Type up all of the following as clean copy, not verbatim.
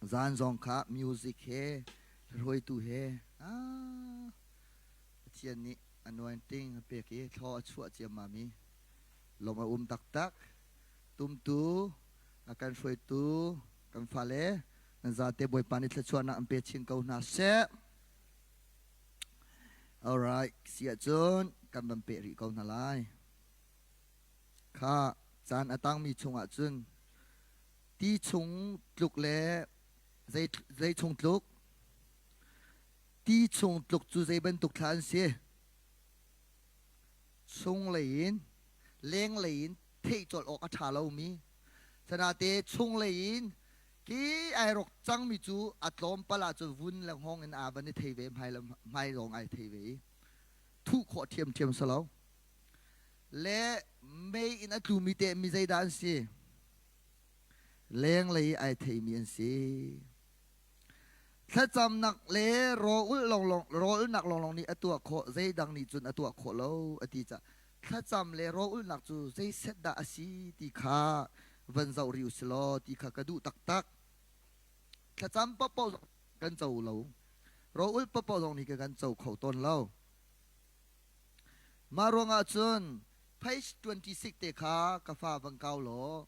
Zan zong kha music he hruaitu he ah Pathian nih anointing a pek i thlaw a chuah ciammam i lawm a um taktak. Tumtu a kan hruaitu kan fale nan zate Bawipa nih thluachuahnak an pe chin ko hna seh. Alright, si ahcun kan van peh rih ko hna lai. Kha caan a tangmi chungah cun ti chung tluk le zei, zei chung tluk? Ti chung tluk cu zei bantuk thla an si? Chunglei in, lenglei in theih colh awk a ṭha lomi. Sanate chunglei in khi ai rawk cangmi cu a tlawmpal ahcun vun le hngawng in aa van i thei ve hmai le hmai lawng ai thei ve i thuh khawh ṭhiamṭhiam si lo. Le mei in a tlumi teh mi zeidah an si? Lenglei i ai theimi an si. Thlacamnak le rawl lawnglawng rawlulhnak lawnglawng nih a tuah khawh zeidang nih cun a tuah khawh lo a ti caah thlacam le rawlulhnak cu zeiset dah a si ti kha van zoh rih u si law ti kha ka duh taktak. Thlacam paohpaoh zong kan co lo. Rawlulh paohpaoh zong nih kan co kho tawn lo. Mah ruangah cun page 26 te kha ka fa van kau law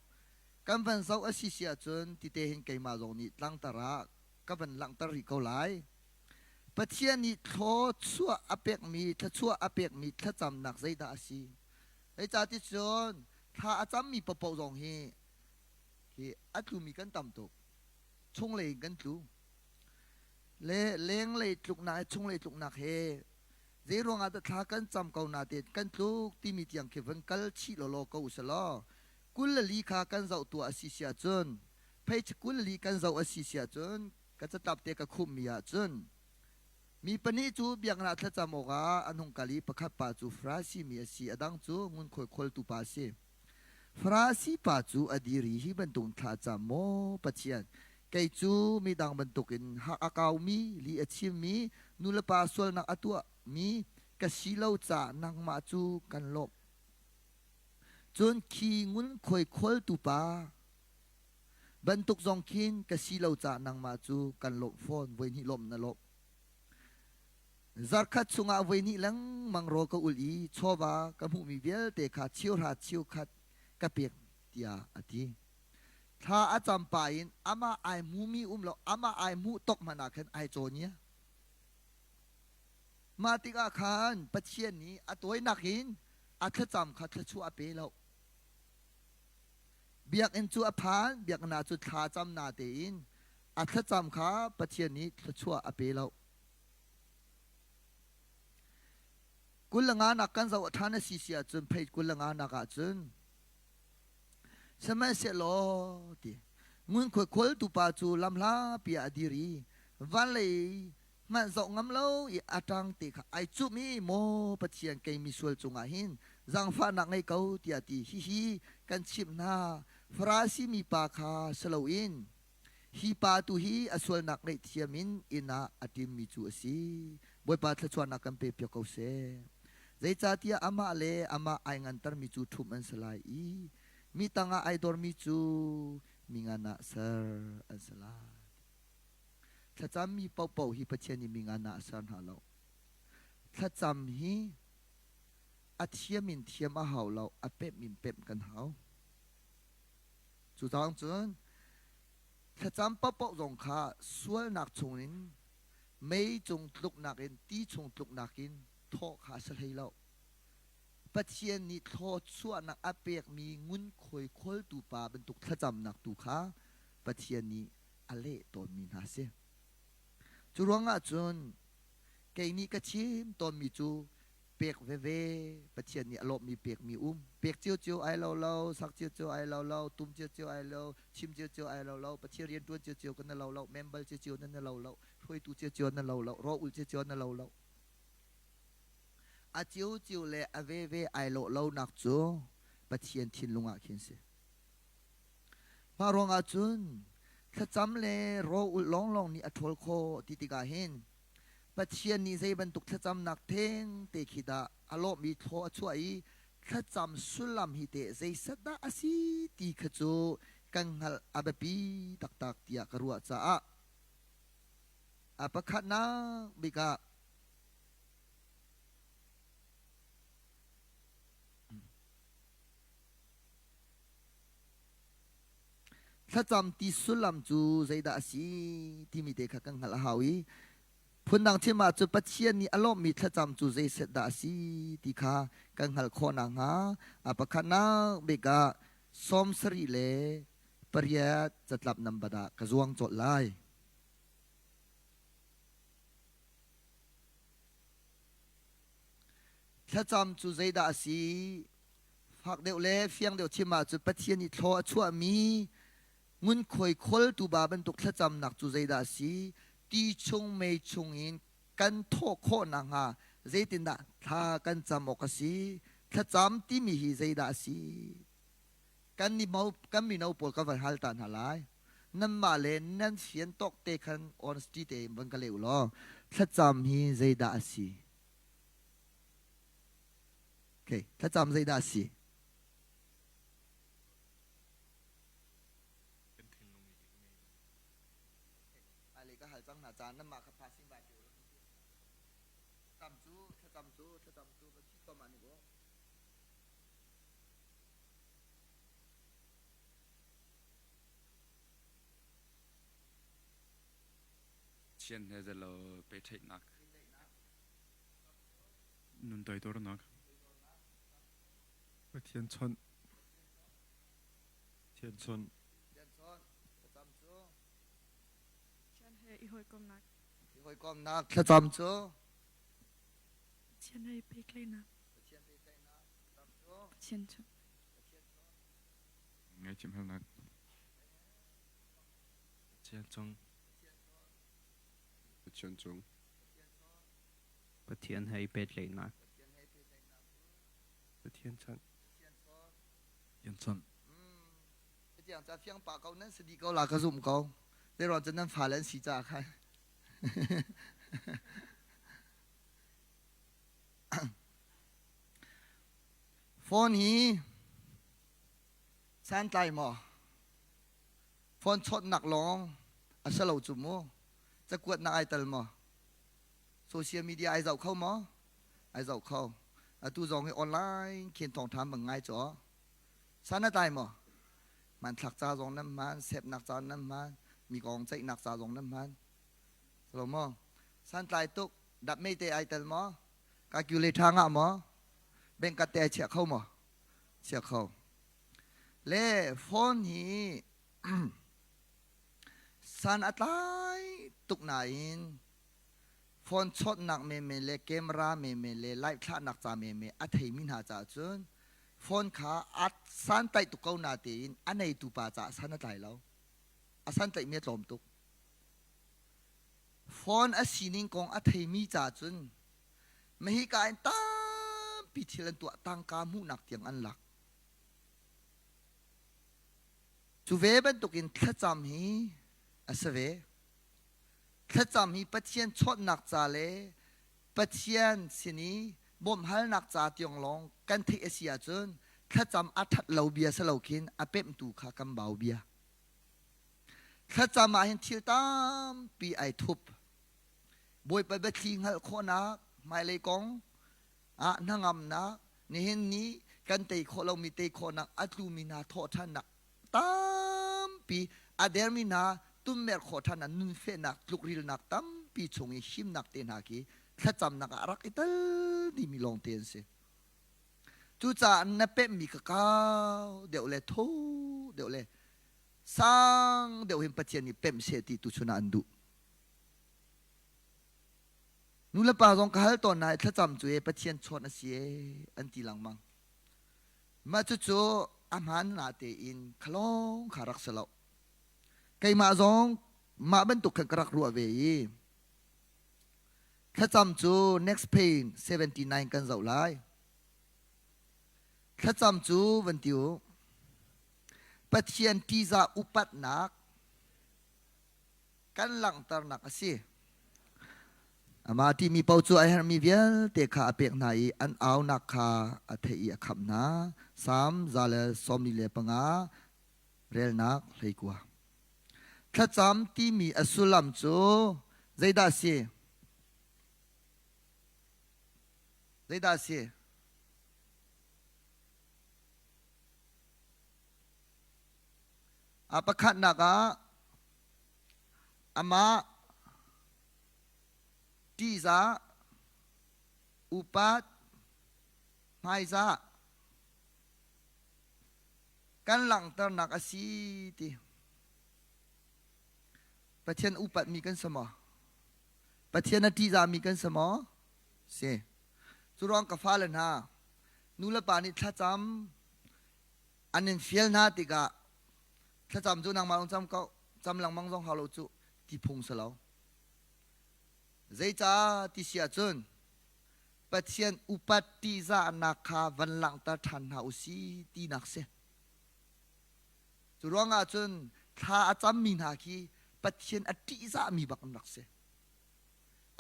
kan van zoh a si si ahcun tite hin keimah zong nih tlangtar ah ka van langhter rih ko lai. Pathian nih thluachuah a pekmi thluachuah a pekmi thlacamnak zeidah a si? Zeicahti cun thla a cammi paohpaoh zong hi hi a tlumi kan tam tuk. Chunglei in kan tlu. Le lenglei tluknak he chunglei tluknak he zei ruangah dah thla kan cam ko natein kan tluk timi tiang khi van kal chih lawlaw ko u selaw 24 kha kan zoh tuah a si si ahcun page 24 kan zoh a si si ahcun ka catlap te ka khumhmi ahcun mi pahnih cu biakinn ah thlacam awkah an hung kal i pakhat pa cu Farasi mi a si a dang cu ngunkhuai kholtu pa a si. Farasi pa cu a dir i hi bantuk thla cam maw Pathian kei cu midang bantukin hak a kaumi li a chimmi nulepa sualnak a tuahmi ka si lo caah nangmah cu kan lawmh. Cun khi ngunkhuai kholtu pa bantuk zong khin ka si lo caah nangmah cu kan lawmh fawn voi hnih lawmh na lawmh. Zarkhat chungah voi hnih lengmang rawl ka ul i chawva ka hmuhmi vialte kha cheuhra cheukhat ka pek tiah a ti. Thla a cam pah in amah ai hmumi um lo amah ai hmuh tok hmanh ah khan ai cawn Mah tikah khan Pathian nih a tawinak in a thlacam kha thluachuah a pe lo. Biakinn cu a phan, biakinn ah cu thla cam na tein a thlacam kha Pathian nih thluachuah a pe lo. 25 nak kan zoh ṭhan a si si ahcun page 25 nak ahcun sihmanhsehlaw ti ngunkhuai khualtu pa cu lamhlapi ah a dir i vanlei hmanh zoh ngam lo i a ṭang te kha ai cumh i maw Pathian kei misual cungah hin zaangfahnak ngei ko tiah ti hihi kan chimh hna Farasi mi pa kha si loin Hi pa tu hi a sualnak ngaihthiam in inn ah a ṭimmi cu a si. Bawipa thluachuahnak kan pe piak ko seh. Zeicahtiah amah le amah ai ngantermi cu ṭhumh an si lai i mi tangah ai dormi cu mi ngan ah ser an si lai. Thlacammi paohpaoh hi Pathian nih mi ngan ah a ser hna lo. Thlacam hi a thiam in thiam a hau lo, a pemh in pemh kan hau. Cucaah cun thlacam paohpaoh zong kha sualnak chungin mei cung tluknak in ti chung tluknak in thawh kha a si hlei lo. Pathian nih thluachuahnak a pekmi ngunkhuai kholtu pa bantuk thlacamnak tu kha Pathian nih a leh tawnmi hna a si. Cu ruangah cun kei nih ka chim tawnmi cu pek veve Pathian nih a lawmhmi pekmi um pek ciocio ai lo lo sak ciocio ai lo lo tum ciocio ai lo chim ciocio ai lo lo Pathian rian tuan ciocio kan na lo lo membal ciocio nan na lo lo hruaitu ciocio na lo lo raw ul ciocio na lo lo a ciocio le a veve ai lawh lo nak cu Pathian thinlung ah khin si mah ruangah cun thlacam le raw ul lawnglawng nih a ṭhawl khawh ti tikah hin Pathian nih zei bantuk thlacamnak thengte khi dah a lawmh i thlaw a chuah i thlacam sullam hi teh zeisat dah a si ti kha cu kan hngalh a biapi taktak tiah ka ruah caah a pakhatnak bik ah Thlacam ti sullam cu zeidah a si timi te kha kan hngalh a hau i phundang chim ahcun Pathian nih a lawmhmi thlacam cu zeiset dah a si ti kha kan hngalh khawh nakhnga a pakhatnak bik ah 78 catlap nambat ah ka zuang colh lai. Thlacam cu zeidah a si? Fak deuh le fiang deuh chim ahcun Pathian i thlaw a chuahmi ngunkhuai kholtu ba bantuk thlacamnak cu zeidah a si? Ti chung mei chung in kan thawh khawh nakhnga zeitindah thla kan cam awk a si? Thlacam timi hi zeidah a si? Kan kan mino pawl ka van hal ta hna lai. Nanmah le nan fian tawk te khan honesty tein van ka leh u law thlacam hi zeidah a si? Okay, thlacam zeidah a si? Hmailei ka hal cang hna caan nanmah kha passing by te Thlacam cu thlacam cu thlacam cu va thi thluahmah nik u. Pathian he zelo pehtlaihnak. Nun toidornak. Pathian chawnh. Pathian chawnh. Pathian chawnh. Thlacam cu. Pathian he i hawikomnak. I hawikomnak. Thlacam cu. Pathian he pehtlaihnak. Pathian pehtlaihnak. Thlacam cu. Pathian chawnh. Pathian chawnh. Ngaihchim halnak. Pathian cung. Pathian cung. Pathian he i pehtlaihnak. Pathian chawnh. Pathian chawnh. Tiang ca fiang pa ko nan si dih ko la ka zum ko. Zeiruang cun nan fale an si caah khan. Phone hi santlai maw? Phone chawnhnak lawng a si lo cu mu. Cakuatnak ai tel maw? Social media ai zoh kho maw? Ai zoh kho. Atu zong hi online khin thawngṭha bang ngai caw. San a tlai maw? Hmanthlak ca zong nan hman, sepnak ca nan hman, mi kong ceihnak ca zong nan hman. Salo maw? Santlai tuk, dap mei te ai tel maw? Calculator ngah maw? Bank card te ai chiah kho maw? Chia kho. Le phone hi san a tlai tuk nain phone chawnhnak menmen le camera menmen le live thlahnak ca menmen a theimi hna caah cun phone kha a santlaih tuk ko na tein a neitu pa caah san a tlai lo. A santlaihmi a tlawm tuk. Phone a sining kong a theimi ca cun mahika in tampi thil an tuah tangka hmuhnak tiang an lak. Cu ve bantukin thlacam hi a si ve. Thlacam hi Pathian chawnhnak ca le Pathian sin i bawmhhalnak ca tiang lawng kan theih a si ahcun thlacam a ṭhat lo bia si lo khin a pemhtu kha kan bau bia. Thlacam ah hin thil tampi ai thup. Bawipa biathli hngalh khawhnak, hmailei kong ah hnangamnak, nihin ni kan tei khawh lomi tei khawhnak, a tlumi hna thawhṭhannak tampi, a dermi hna tummerh khawh ṭhannak, nunfehnak, tlukrilnak tampi chung i himnak te hna khi thlacamnak ah a rak i tel dihmi lawngte an si. Cucaah na pemhmi ka kau deuh le tho deuh le sang deuh hin Pathian nih pemh seh ti tuchun ah an duh. Nu le pa zong ka hal tawn hna i thlacam cu e Pathian chawnh a si e an ti lengmang. Mah cucu a hmaan na tein khalawng kha rak si lo. Keimah zong mah bantuk khan ka rak ruah ve i thlacam cu next page 79 kan zoh lai. Thlacam cu van ti u. Pathian ṭihzah upatnak kan langhternak a si. Amah timi paoh cu a herhmi vialte kha a pek hna i an aunak kha a theih i a khamh hna. Salm 145. Relnak 19. Thlacam timi a sullam cu zeidah a si? Zeidah a si? A pakhatnak ah amah ṭihzah, upat, hmaizah kan langhternak a si ti. Pathian upatmi kan si maw? Pathian a ṭihzahmi kan si maw? Si. Cu ruang ka fale hna, nu le pa nih thlacam an in fial hna tikah thlacam cu nangmah lawng cam ko, cam lengmang zong hau lo cu ti phung si lo. Zeicah ti si ahcun Pathian upat ṭihzahnak kha van langhter ṭhan hna u si tinak si. Cu ruangah cun thla a cammi hna khi Pathian a ṭihzahmi bak an rak si.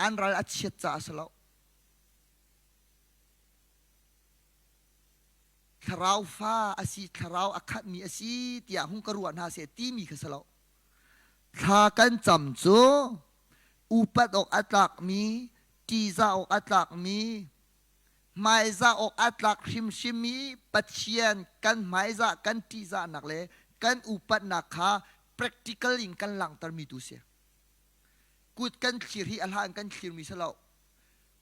An ral a chiat caah a si lo. Thlarau fa a si, thlarau a khatmi a si tiah hung ka ruah hna seh timi kha si lo. Thla kan cam cu upat awk a tlakmi, ṭihzah awk a tlakmi, hmaizah awk a tlak hrimhrim i Pathian kan hmaizah kan ṭihzahnak le kan upatnak kha practical in kan langhtermi tu si. Kut kan thlir hi a hlan kan thlirmi si lo.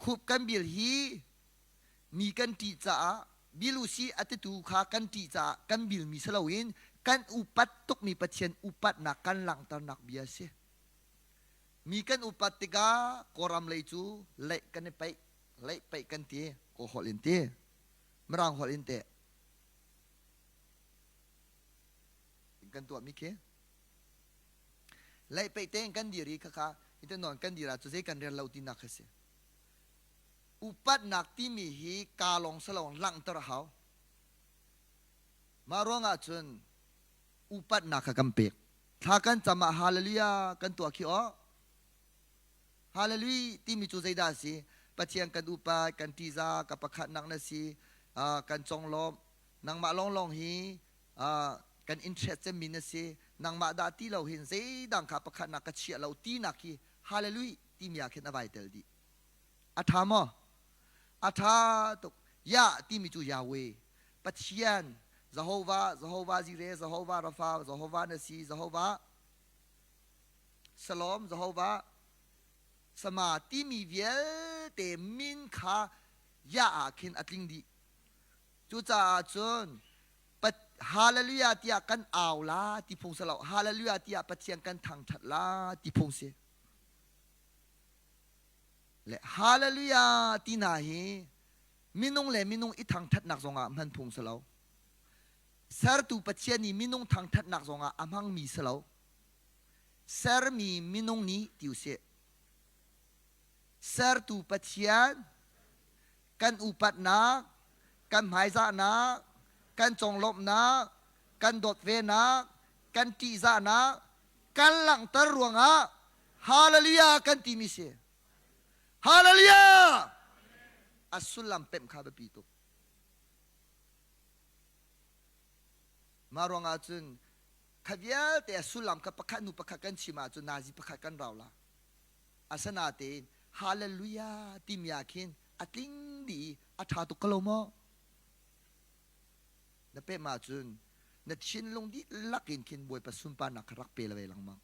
Khup kan bil hi mi kan ṭih caah bil usih a titu kha kan ṭih caah kan bilmi si loin kan upat tukmi Pathian upatnak kan langhternak bia a si. Mi kan upat tikah Kawlram lei cu leih kan i paih, leih paih kan ti, Kaw holh in ti, Mirang holh in teh kan tuahmi khi leih paih tein kan dir i khakha hi nawn kan dir ah cu zei kan rel lo tinak kha si. Upatnak timi hi kaa lawng si lo langhter a hau. Mah ruangah cun upatnak kha kan pek. Thla kan cam ah hallelujah kan tuah khi aw. Hallelujah timi cu zeidah a si? Pathian kan upat, kan ṭihzah, ka pakhatnak na si, uh, kan conglawmh. Nangmah lawnglawng hi uh, kan interest cemmi na si. Nangmah dah ti lo hin zeidang kha pakhatnak ka chiah lo tinak hi hallelujah timi ah khin a vai tel dih. A ṭha maw? A ṭha tuk. Yah timi cu Yahweh, Pathian, Jehovah, Jehovah Jireh, Jehovah Rapha, Jehovah Nasi, Jehovah Shalom, Jehovah Sama timi vialte min kha Yah ah khin a tling dih. Cucaah cun Hallelujah tiah kan au la ti phung si lo. Hallelujah tiah Pathian kan thangṭhat la ti phung si. Le hallelujah ti hna hi minung le minung i thangthatnak zongah hman phung si lo. Sertu Pathian nih minung thangthatnak zongah a hmangmi si lo. Sermi minung nih ti usih. Sertu Pathian kan upatnak, kan hmaizahnak, kan conglawmhnak, kan dawt venak, kan ṭihzahnak kan langhter ruangah Hallelujah kan timi si. Hallelujah! A sullam pemh kha biapi tuk. Mah ruangah cun kha vialte a sullam kha pakhat hnu pakhat kan chim ahcun nazi pakhat kan rau la. Asinain Hallelujah timi ah khin a tling dih i a ṭha tuk ko lo maw? Na pemh ahcun na thinlung dihlak in khin Bawipa sunparnak kha rak pe le ve lengmang.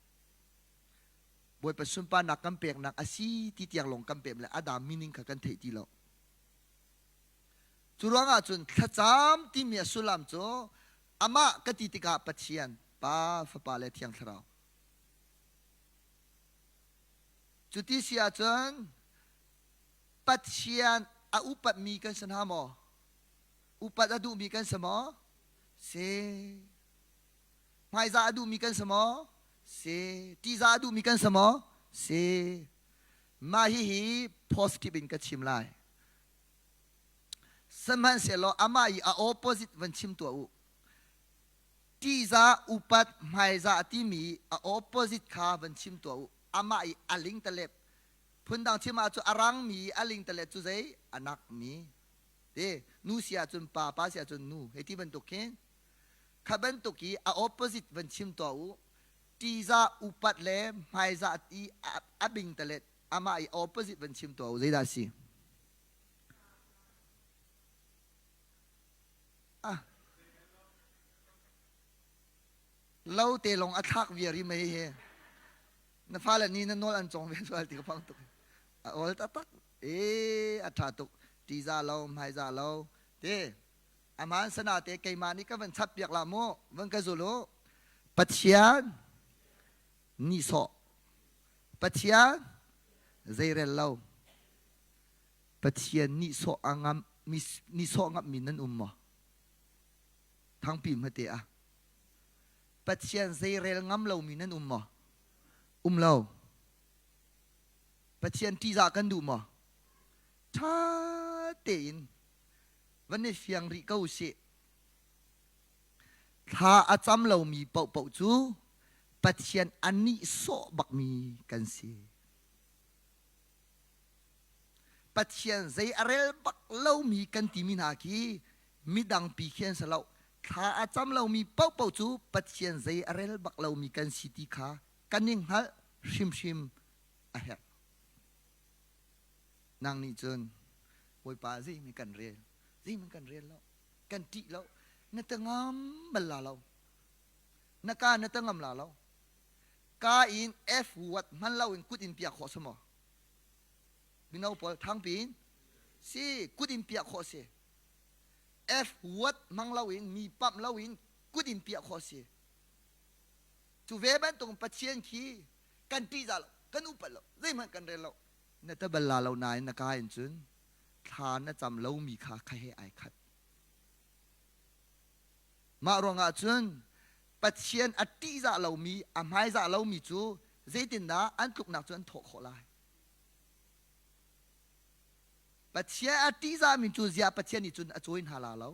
Bawipa sunparnak kan peknak a si ti tiang lawng kan pem le a dam meaning kha kan theih ti lo. Cu ruangah cun thlacam timi a sullam cu amah ka ti tikah Pathian, Pa, Fapa le Thiang Thlarau. Cu ti si ahcun Pathian a upatmi kan si hna maw? Upat a duhmi kan si maw? Si. Hmaizah a duhmi kan si maw? Si. Ṭihzah a duhmi kan si maw? Si. Mah hihi positive in ka chim lai. Sihmanhsehlaw amah i a opposite van chim tuah u. Ṭihzah, upat, hmaizah timi a opposite kha van chim tuah u. Amah i a lingtalep. Phundang chim ahcun a rangmi a lingtalet cu zei? A nakmi. Te nu si ahcun pa, pa si ahcun nu. Hei ti bantuk khin. Kha bantuk i a opposite van chim tuah u. Ṭihzah upat le hmaizah i a bingtalet amah i opposite van chim tuah u. Zeidah a si? Ah. Lo te lawng a thlak viar i mei he. Na fale nih na nawl an cawng ve sual ti ka phang tuk. A awl taktak. E a ṭha tuk. Ṭihzah lo, hmaizah lo. Te, aman sana te keimah nih ka van chap piak la mu. Van ka zul u. Pathian nihsawh. Pathian zeirel lo. Pathian nihsawh a ngam nihsawh ngammi nan um maw? Thangpi hmate ah. Pathian zeirel ngam lomi nan um maw? Um lo. Pathian ṭihzah kan duh maw? Ṭha tein van i fiang rih ko usih. Thla a cam lomi paohpaoh cu Pathian a nihsawh bakmi kan si. Pathian zei a rel bak lomi kan timi hna khi midang pi khi an si lo. Thla a cam lomi paohpaoh cu Pathian zei a rel bak lomi kan si ti kha kan i hngalh hrimhrim a herh. Nang nih cun Bawipa zeihmanh kan rel, zeihmanh kan rel lo, kan ṭih lo, na ta ngam bal la lo. Na ka na ta ngam la lo. Ka in F wat hman lo in kut in piak khawh si maw? Mino pawl thangpi in si kut in piah khawh si. F wat hmang lo in mi pamh lo in kut in piah khawh si. Cu ve bantuk Pathian khi kan ṭihzah lo, kan upat lo, zeihmanh kan rel lo. Na ta bal la lo nain na ka in cun thla na cam lomi kha kha he ai khat. Mah ruangah cun Pathian a ṭihzah lomi, a hmaizah lomi cu zeitindah an tluknak cu an thawh khawh lai? Pathian a ṭihzahmi cu ziah Pathian nih cun a cawi hna la lo?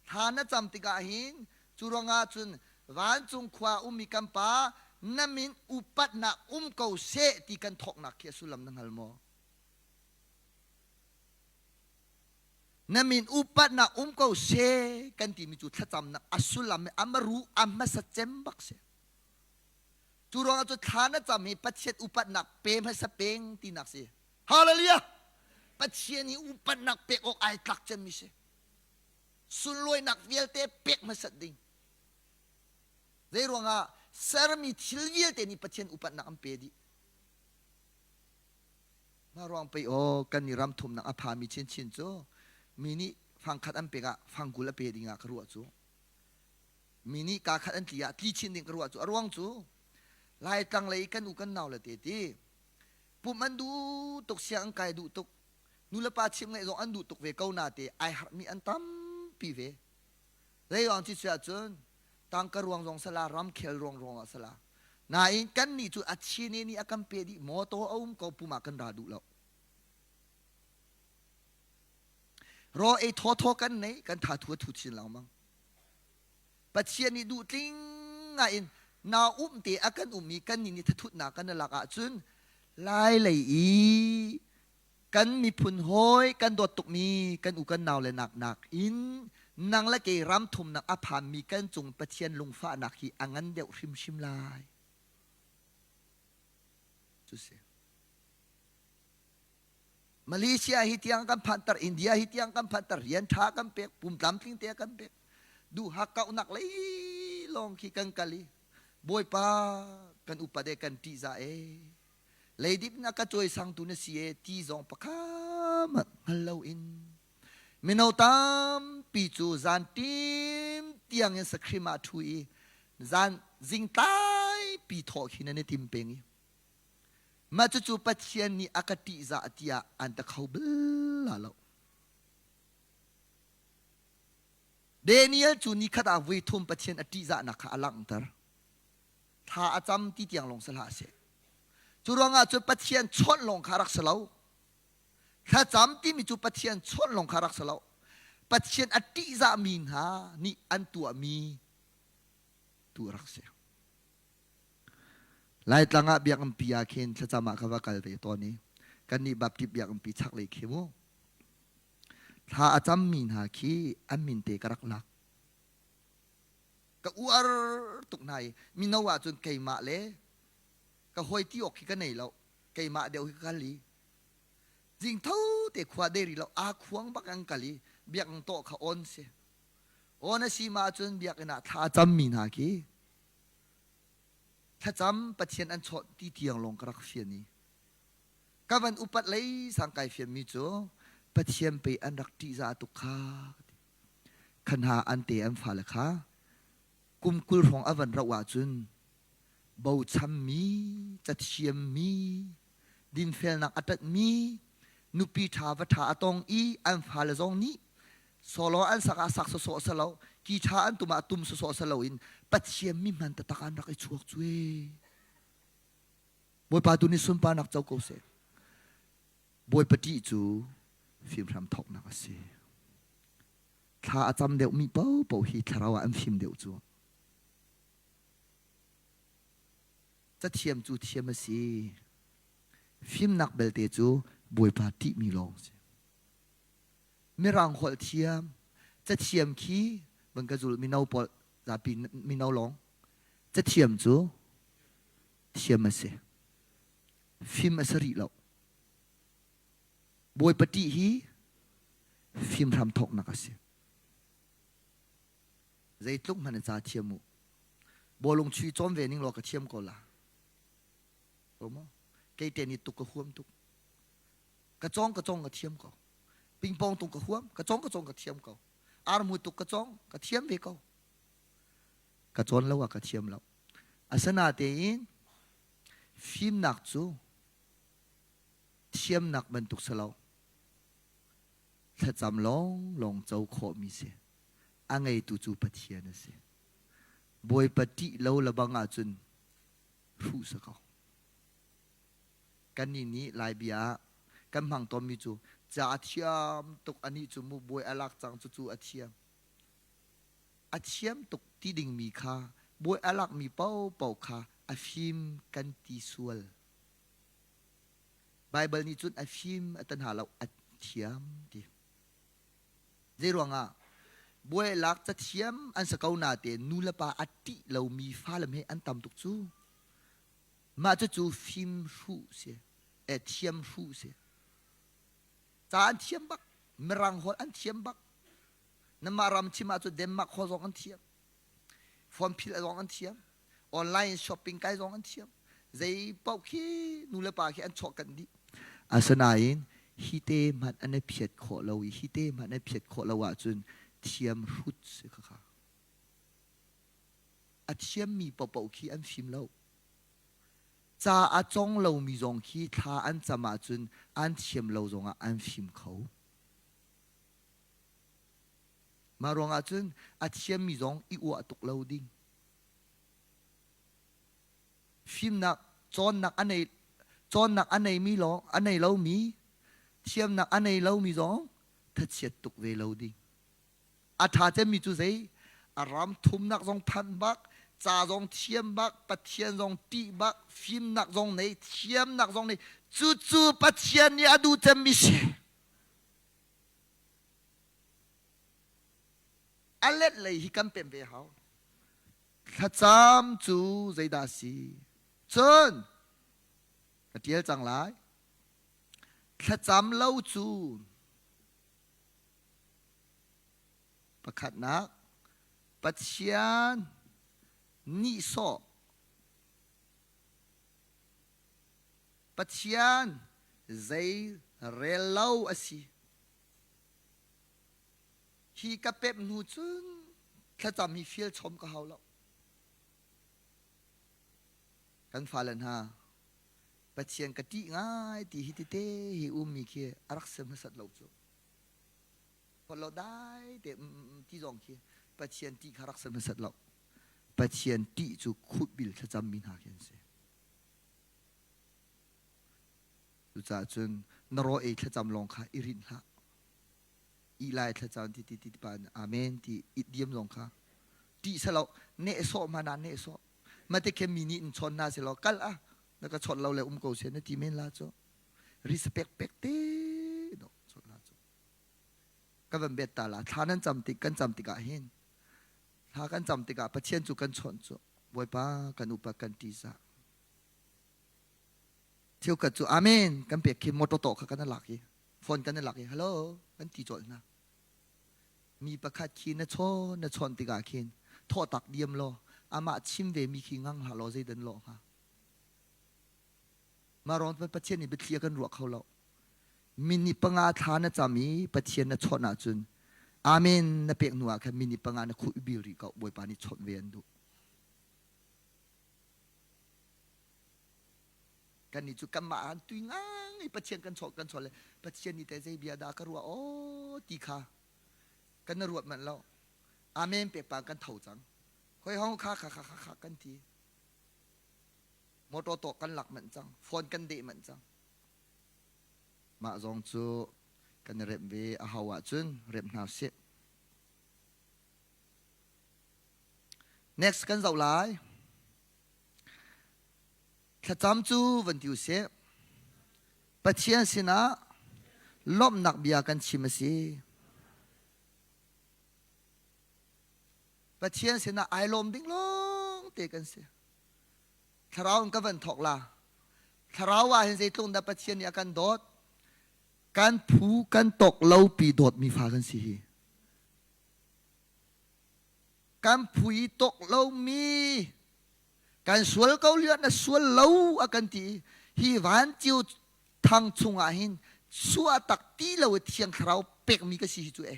Thla na cam tikah hin cu ruangah cun vancung khua ummi kan Pa na min upatnak um ko seh ti kan thawknak khi a sullam na hngal maw? Na min upatnak um ko seh kan timi cu thlacamnak a sullam a maru a hmasa cem bak si. Cu ruangah cu thla na cam hi Pathian upatnak pe hmasa peng tinak si. Hallelujah! Pathian hi upatnak pek awk ai tlak cemmi si. Sunlawinak vialte pek hmasat ding. Zei ruangah sermi thil vialte nih Pathian upatnak an pe dih. Mah ruang pei aw kan i ram thumnak a phami chinchin cu mi nih fangkhat an pek ah fangkul a pe ding ah ka ruah cu. Mi nih kaa khat an tli ah tli chin ding ka ruah cu. A ruang cu Laitlang lei kan u kan nau le te ti pumh an duh tuk siang an kai duh tuk nulepa chimh ngaih zong an duh tuk ve ko na te ai harhmi an tampi ve. Zei ruang ci si ahcun tangka ruang zong sala ramkhel ruang ruang ah sala nain kan nih cu a chine nih a kan pe dih motor a um ko pum ah kan ra duh lo ro ei thaw thaw kan nei kan tha thu a thu chin lengmang Pathian nih duh tling ngai in na um te a kan um i kan nih nih thathutnak kan lak ahcun lai lei i kan miphun hawi kan dawt tukmi kan u kan nau le nak nak in nang le kei ram thumnak a phanmi kan cung Pathian lungfahnak hi a ngan deuh hrimhrim lai. Cu si. Malaysia hi tiang kan phanter, India hi tiang kan phanter, rian ṭha kan pek, pum tlamtling te kan pek. Duh hakkauhnak lei lawng khi kan kal i Bawipa kan upat e kan ṭihzah e leidip na ka cawisangtu na si e ti zong pakhat hngal loin mino tampi cu zan tim tiang in sakhrim ah ṭhu i zan zing tlaipi thawh khi nan i tim peng i mah cucu Pathian nih a ka ṭihzah tiah an ta kho bal la lo. Daniel cu nikhat ah voi thum Pathian a ṭihzahnak kha a langhter. Thla a cam ti tiang lawng si hlah seh. Cu ruangah cun Pathian chawnh lawng kha rak si lo. Thlacam timi cu Pathian chawnh lawng kha rak si lo. Pathian a ṭihzahmi hna nih an tuahmi tu a rak si. Laitlang ah biakinn ah khin thlacam ah ka va kal ve tawn i kannih Baptist biakinn chaklei khi mu thla a cammi hna khi an min te ka rak lak. Ka uar tuk hna i mino ahcun keimah le ka hawi ti awk khi ka nei lo. Keimah deuh hi ka kal i zing tho te khua dei lo aa khuang bak an kal i biakinn tawh kha on si. On a si ma ahcun biakinn ah thla a cammi hna khi thlacam Pathian an chawnh ti tiang lawng ka rak fian i ka van upat lei sang kai fianmi cu Pathian pei an rak ṭihzah tuk kha kha hna an te an fale kha kum 20 hrawng a van rauh ahcun bochanmi cathiammi dinfelnak a ṭanhmi nupi ṭha va ṭha a tong i an fale zong nih solo an sak ah sak sawsawh salo ki ṭha an tum ah tum sawsawh salo in Pathian mi hman taktak an rak i chuak cu ee Bawipa tu nih sunparnak co ko seh. Bawipa ṭih cu fimhram thawknak a si. Thla a cam deuhmi paohpaoh hi thlarau ah an fim deuh cu. Cathiam cu thiam a si. Fimnak belte cu Bawipa ṭihmi lawng a si. Mirang holh thiam, cathiam khi van ka zul mino pawl zapi mino lawng. Cathiam cu thiam a si. Fim a si rih lo. Bawipa ṭih hi fim hram thawknak a si. Zeitluk hmanh ca thiam u. Bawlung chui cawn ve ning law ka thiam ko la. Ko maw? Kei te ni tuk ka huam tuk. Ka cawng ka cawng ka thiam ko. Pingpong tung ka huam, ka cawng ka cawng ka thiam ko. Armu tuk ka cawng, ka thiam ve ko. Ka cawn lo ah ka thiam lo. Asinatein fimnak cu thiamnak bantuk si lo. Thlacam lawnglawng co khawhmi si. A ngeitu cu Pathian a si. Bawipa ṭih lo lebang ahcun hruh si ko. Kannih nih Laibia ah kan hmang tawnmi cu ca a thiam tuk anih cu mu bawi a lak cang cucu a thiam. A thiam tuk ti dingmi kha bawi a lakmi paohpaoh kha a fim kan ti sual. Baibal nih cun a fim a ti hna lo, a thiam ti. Zeiruangah? Bawi lak cathiam an si ko natein nu le pa a ṭih lomi fale he an tam tuk cu. Mah cucu fim hruh si, eh, thiam hruh si. Ca an thiam bak, Mirang holh an thiam bak. Nanmah ram chim ahcun Denmark khua zong an thiam. Phone phil zong an thiam. Online shopping kai zong an thiam. Zei paoh khi nu le pa khi an chuahkanh dih. Asinain hi te hmanh an i phiat khawh lo i hi te hmanh an i phiat khawh lo ahcun thiam hrut si khakha. A thiammi paohpaoh khi an fim lo. Ca a cong lomi zong khi thla an cam ahcun an thiam lo zongah an fim kho. Mah ruangah cun a thiammi zong i uah tuk lo ding. Fimnak cawnnak a nei cawnnak a neimi lawng a nei lomi thiamnak a nei lomi zong thachiat tuk ve lo ding. A ṭha cemmi cu zei? A ram thumnak zong phanh bak, ca zong thiam bak, Pathian zong ṭih bak, fimnak zong nei, thiamnak zong nei. Cucu Pathian nih a duh cemmi si. A let lei hi kan pemh ve hau. Thlacam cu zeidah a si? Cun ka ṭial cang lai. Thlacam lo cu pakhatnak Pathian nihsawh Pathian zei rel lo a si. Hi ka pemh hnu cun thlacam hi fial chom ka hau lo. Kan fale hna Pathian ka ṭih ngai ti hi tete hi ummi khi a rak sem hmasat lo cu. Phot lo dai te ti zong khi Pathian ṭih kha rak sem hmasat lo. Pathian ṭih cu khutbil thlacammi hna khi an si. Cucaah cun na raw ei thlacam lawng kha i rinh hlah. Ih lai thlacam ti ti ti pa amen ti it diam zong kha ṭih selo nehsawh hmanh ah nehsawh. Mate khe mi nih in chawn hna selaw kal ah na ka chawnh lo le um ko seh na ti men la cu. Respect pek te do chawnh la cu. Ka van bet ta la thla nan cam tik kan cam tikah hin. Thla kan cam tikah Pathian cu kan chawnh cu Bawipa kan upa kan ṭihzah. Cheukhat cu amen kan pek khi motor tawh kha kan lak i phone kan lak i hello kan ti colh hna. Mi pakhat khi na chawn na chawn tikah khin thawh tak diam law amah chim ve mi khi ngang hlah law zeidan lawh hnga. Mah ruang Pathian nih biathli a kan ruah kho lo. Minute panga thla na cam i Pathian na chawnh ahcun Amen na pek hnu ah khan minute panga na khuh bil rih ko Bawipa nih chawnh ve an duh. Kannih cu kanmah ah tui ngang i Pathian kan chawnh kan chawnh le Pathian nih teh zei bia dah ka ruah aw ti kha kan na ruat manh lo. Amen pek pa kan tho cang. Hoi hong kha kha kha kha kha kan ti. Motor tawh kan lak manh cang. Phone kan deh manh cang. Mah zong cu kan i remh ve a hau ahcun remh hna usih. Next kan zoh lai. Thlacam cu van ti usih. Pathian sinah lawmhnak bia kan chim a si. Pathian sinah ai lawm ding lawng te kan si. Thlarau in ka van thawk la. Thlarau ah hin zeitluk dah Pathian nih a kan dawt. Kan phu kan tawk lo pi dawtmi fa kan si hi. Kan phu i tawk lomi kan sual ko lio na sual lo a kan ti hi van cio thang chungah hin suah tak ti lo i thiang thlarau pekmi ka si hi cu e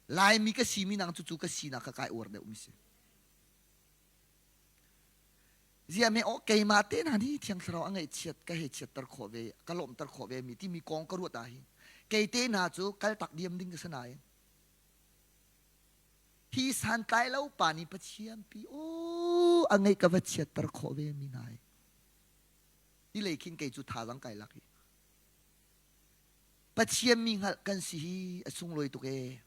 Laimi ka si mi nang cu cu ka sinak ka kai uar deuh mi si. Zia me aw keimah te hna nih thiang thlarau a ngaihchiat ka hei chiatter khawh ve ka lawmhter khawh ve mi timi kong ka ruat ah hin kei te hna cu kal tak diam ding ka si nain hi santlai lo pa nih Pathian pi aw a ngaih ka va chiatter khawh ve mi hna hi ti lei khin kei cu thazang kai lak hi Pathian mi hngalh kan si hi a sunglawi tuk ee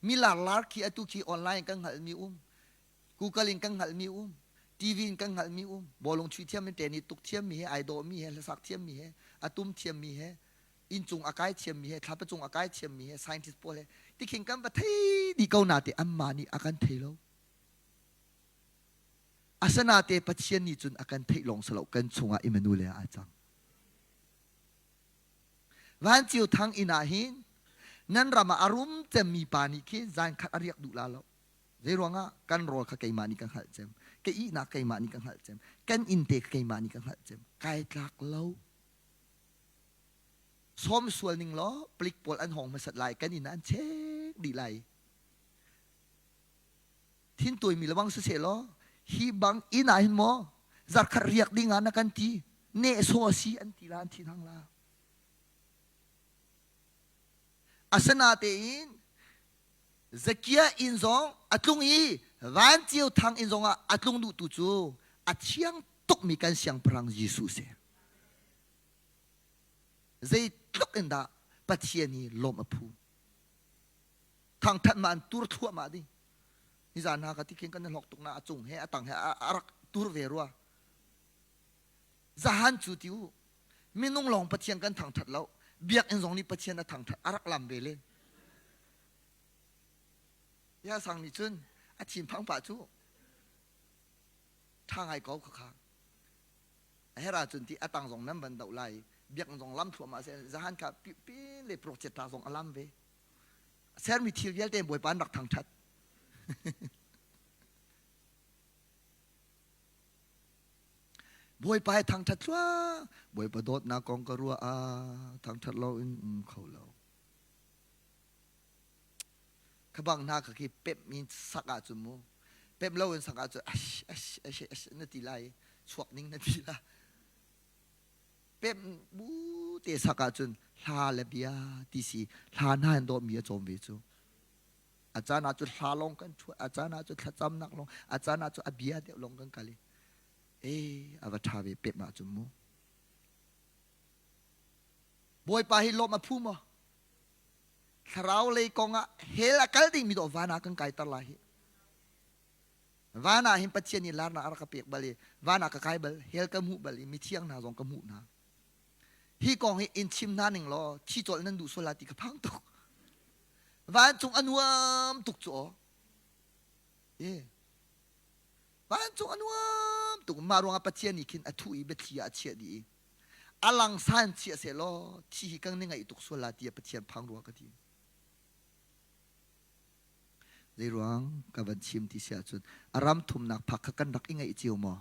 Mi larlar khi atu khi online kan hngalhmi um, Google in kan hngalhmi um, TV in kan hngalhmi um, bawlung chuih thiam in tennis tuk thiammi he, ai dawhmi he, hlasak thiammi he, a tum thiammi he, inncung a kai thiammi he, thlapa cung a kai thiammi he, scientist pawl he, tikhin kan va thei dih ko na te anmah nih a kan thei lo. Asanate Pathian nih cun a kan theih lawng si lo kan chungah Emmanuel aa cang. Vanciu thang inn ah hin nan ram ah a rum cemmi pa nih khin zan khat a riak duh la lo. Zei ruangah kan rawl kha keimah nih ka hngalh cem. Ka ihnak keimah nih ka hngalh cem. Kan inn te kha keimah nih ka hngalh cem. Kai tlak lo. Sawm sual ning law palik pawl an hong hmasat lai kan inn ah an chek dih lai. Thintuaimi lebang siseh law hi bang inn ah hin maw zarkhat riak ding ah na kan ti nehsawh a si an ti la an thin hang la. Asinatein Zakia inn zong a tlung i vanceu thang inn zongah a tlung duhtu cu a thiang tukmi kan siangpahrang Jesuh si. Zeitluk in dah Pathian hi lawmh a phu. Thangthat ma an tur thluahmah ding. Nizan hna ka ti khin kan i hlok tuk na a cung he a tang he a rak tur ve rua. Zahan cu ti u minung lawng Pathian kan thangthat lo biakinn zong nih Pathian a thangthat a rak lam ve len ya sang nih cun a thinphang pah cu tha ngai ko khakha a hera cun ti atang zong nan van doh lai biakinn zong lam thluahmah se zahan kha pin le project zong a lam ve sermi thil vialte bawipa an rak thangthat Bawipa he thangṭhat thluah Bawipa dawtnak kong ka ruah ah thangṭhat lo in um kho lo. Kha bang hna kha khi pemh in sak ahcun mu pemh lo in sak ahcun ash ash ash ash na ti lai chuak ning na ti la pemh bu te sak ahcun hla le bia ti si hla hna in dawh mi a cawm ve cu A caan ah cu hla lawng kan ṭhuat, a caan ah cu thlacamnak lawng, a caan ah cu a bia deuh lawng kan kal i ee a va ṭha ve pek ma cun mu. Bawipa hi lawm a phu maw? Thlarau lei kong ah hell a kal dingmi dawh van ah kan kaiter lai hi. Van ah hin Pathian nih larnak a rak ka pek bal i van ah ka kai bal, hell ka hmuh bal i mithiang hna zong ka hmuh hna. Hi kong hi in chim hna ning law thi cawlh nan duh sual la ti ka phang tuk. Vancung a nuam tuk cu aw. Eh. Vancung a nuam tuk. Mah ruangah Pathian nih khin a thuh i biathli ah a chiah dih i a langsan chiah sehlaw thi hi kan ni ngaih tuk sual la tiah Pathian phang rua ka ti. Zeiruang ka van chim ti si ahcun a ram thumnak phak kha kan rak i ngaih cio maw?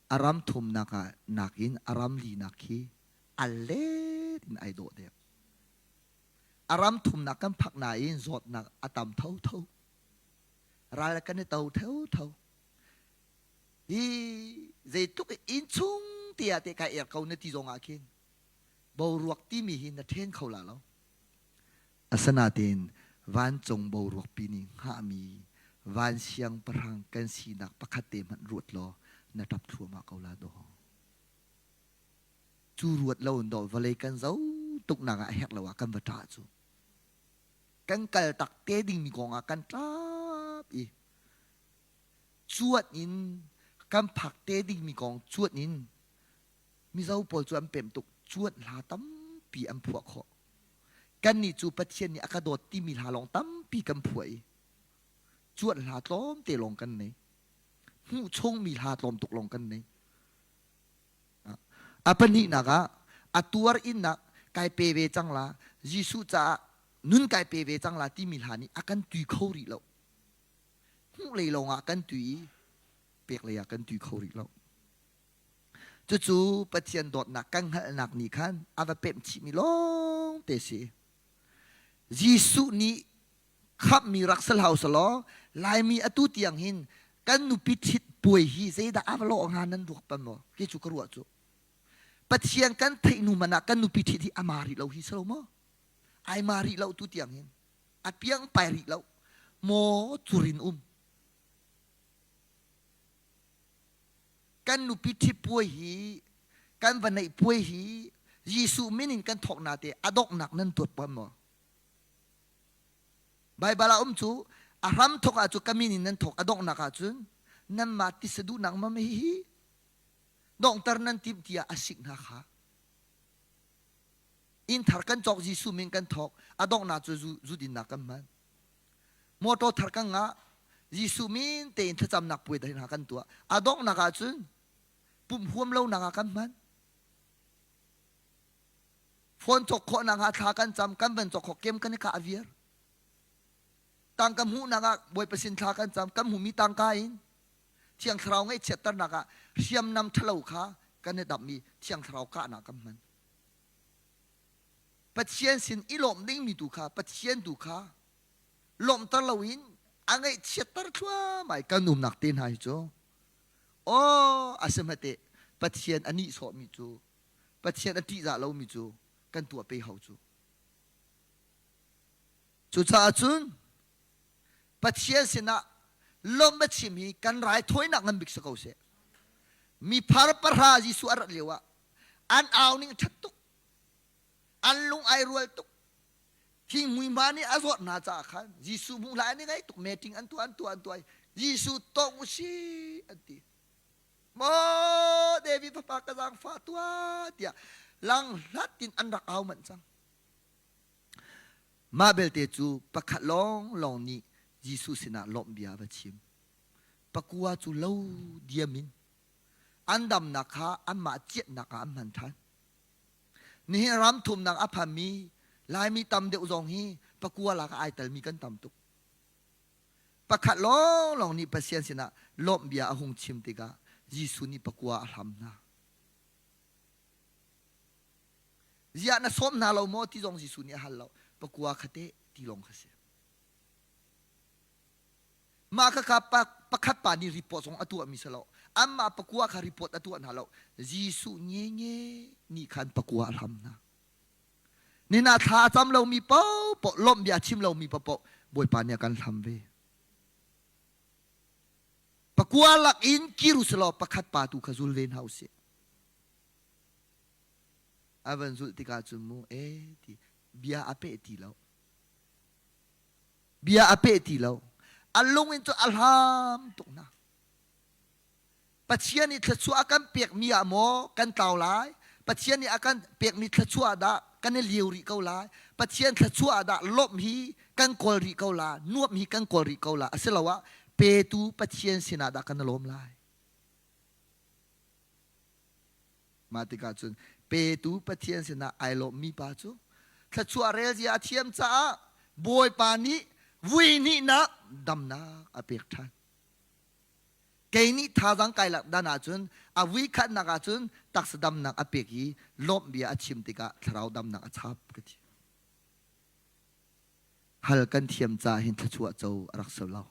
A ram thumnak ah nakin a ram linak khi a let in ai dawh deuh. A ram thumnak kan phak nain zawtnak a tam thotho. Ral kan i to thotho. Hi zeitluk innchung te ah te kai er ko na ti zong ah khin boruak timi hi na then kho la lo. Asinain vancung boruakpi nih hngahmi van siangpahrang kan sinak pakhat te hmanh ruat law na ṭap thluahmah ko la daw. Cu ruat lo in daw vawlei kan zo tuknak ah a herh lo ah kan va ṭah cu. Kan kal tak te dingmi kong ah kan ṭap i cuat in kan phak te dingmi kong cuat in Mizo pawl cu an pem tuk cuat hla tampi an phuah khawh. Kannih cu Pathian nih a ka dawt timi hla lawng tampi kan phuah i cuat hla tlawmte lawng kan nei. Hmuh chungmi hla tlawm tuk lawng kan nei. A pahnihnak ah a tuar innak kai pe ve cang la Jesuh caah nun kai pe ve cang la timi hla nih a kan tui kho rih lo. Hmuh lei lawng ah kan tui i pek lei ah kan tui kho rih lo. Cucu Pathian dawtnak kan hngalhnak nih khan a va pemh chihmi lawng te si. Jesuh nih khamhmi rak si hlah usalaw Laimi atu tiang hin kan nupi ṭhit puai hi zeidah a va lawh hnga nan ruak pan maw? Kei cu ka ruah cu. Pathian kan theih hnu hmanh ah kan nupi ṭhit hi a ma rih lo hi si lo maw? Ai ma rih lo tu tiang hin. A piang pai rih lo. Maw curin um. Kan nupi ṭhit puai hi kan va neih puai hi Jesuh min in kan thawk na te a donghnak nan tuat pam maw? Baibal ah um cu a hram thawk ah cu ka min in nan thawk a donghnak ah cun nanmah tisa duhnak mam hi donghter nan timh tiah a sik hna kha. Inn thar kan cawk Jesuh min kan thawk a donghnak cu zu dinnak kan hman. Motor thar kan ngah. Jesuh min tein thlacamnak puai hna kan tuah. A donghnak ah cun pumh huam lonak ah kan hman. Phone cawk khawhnak ah thla kan cam, kan van cawk khawh kem kan i kah viar. Tangka hmuhnak ah Bawipa sin thla kan cam, kan hmuhmi tangka in Thiang Thlarau ngaihchiatternak ah hriamnam ṭhalo kha kan i damh i Thiang Thlarau kahnak kan hman. Pathian sin i lawmh dingmi tu kha Pathian tu kha lawmhter loin a ngaihchiatter thluahmah i kan umnak te hna hi cu aw a si hmete Pathian a nihsawhmi cu Pathian a ṭihzah lomi cu kan tuah pe hau cu. Cucaah cun Pathian sinah lawmh a chim hi kan raithawinak ngan bik si ko seh. Mi phar pahra Jesuh a rat lio ah an au ning ṭhat tuk. An lung ai rual tuk. Thinghmui hma nih a zawt hna caah khan Jesuh hmuh hlah an i ngaih tuk meeting an tuah an tuah an tuah i Jesuh tawng u sih an ti. Maw David fapa ka zaangfah tuah tiah langhlat in an rak au manh cang. Mah belte cu pakhat lawnglawng nih Jesuh sinah lawmh bia a va chim. Pakua cu lo diam in an damnak kha anmah ciatnak ah an hman ṭhan. Nihin ram thumnak a phanmi Laimi tam deuh zong hi pakua lak ah ai telmi kan tam tuk. Pakhat lawnglawng nih Pathian sinah lawmh bia a hung chim tikah Jesuh nih pakua a hlam hna. Ziah na sawm hna lo maw ti zong Jesuh nih a hal lo. Pakua kha teh ti lawng kha si. Mah khakha pakhat pa nih report zong a tuahmi si lo. Anmah pakua kha report a tuah hna lo. Jesuh nge nih khan pakua a hlam hna. Nina thla a cam lomi paohpaoh, lawmh bia chim lomi paohpaoh Bawipa nih a kan hlam ve. Pakua lak in kir u selaw pakhat pa tu kha zul ve hna usih. A van zulh tikah cun mu e ti bia a peh ti lo. Bia a peh ti lo. A lung in cu a hlam tuk hna. Pathian nih thluachuah a kan pekmi ah maw kan tlau lai? Pathian nih a kan pekmi thluachuah dah kan i liu rih ko lai? Pathian thluachuah ah dah lawmh hi kan kawl rih ko la, nuamh hi kan kawl rih ko la, asiloah petu Pathian sinah dah kan i lawm lai? Mah tikah cun petu Pathian sinah ai lawmmi pa cu thluachuah rel zia a thiam caah Bawipa nih vui hnihnak damnak a pek ṭhan. Kei nih thazaang kai lak dan ahcun a vui khatnak ahcun taksa damnak a pek i lawmh bia a chim tikah thlarau damnak a chap ka ti. Hal kan thiam caah hin thluachuah co a rak si lo.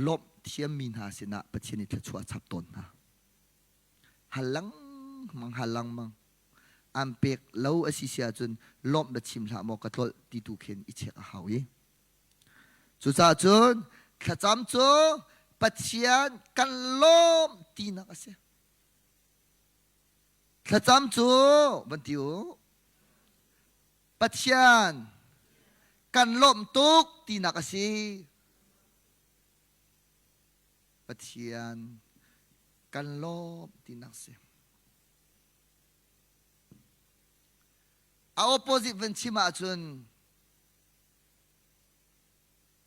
Lawmh thiammi hna sinah Pathian nih thluachuah a chap tawn hna. Hal lengmang, hal lengmang. An pek lo a si si ahcun lawmh na chim hlah maw ka tlolh ti tu khin i check a hau i. Cucaah cun thlacam cu Pathian kan lawmh tinak a si. Thlacam cu van ti u. Pathian kan lawmh tuk tinak a si. Pathian kan lawmh tinak a si. A opposite van chim ahcun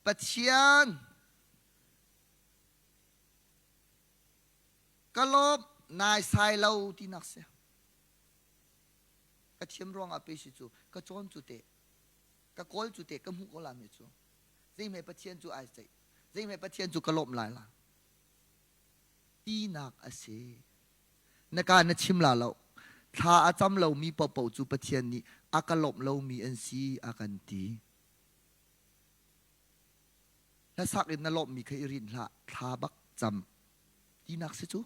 Pathian ka lawmh naisai lo tinak si. Ka thiam ruangah pe si cu ka cawn cu teh ka kawl cu teh ka hmuh ko la mi cu zeihme Pathian cu ai ceih zeihme Pathian cu ka lawmh lai la tinak a si. Na ka na chim la lo. Thla a cam lomi paohpaoh cu Pathian nih a ka lawmh lomi an si a kan ti. Hlasak in na lawmhmi kha i rinh hlah, thla bak cam tinak si cu.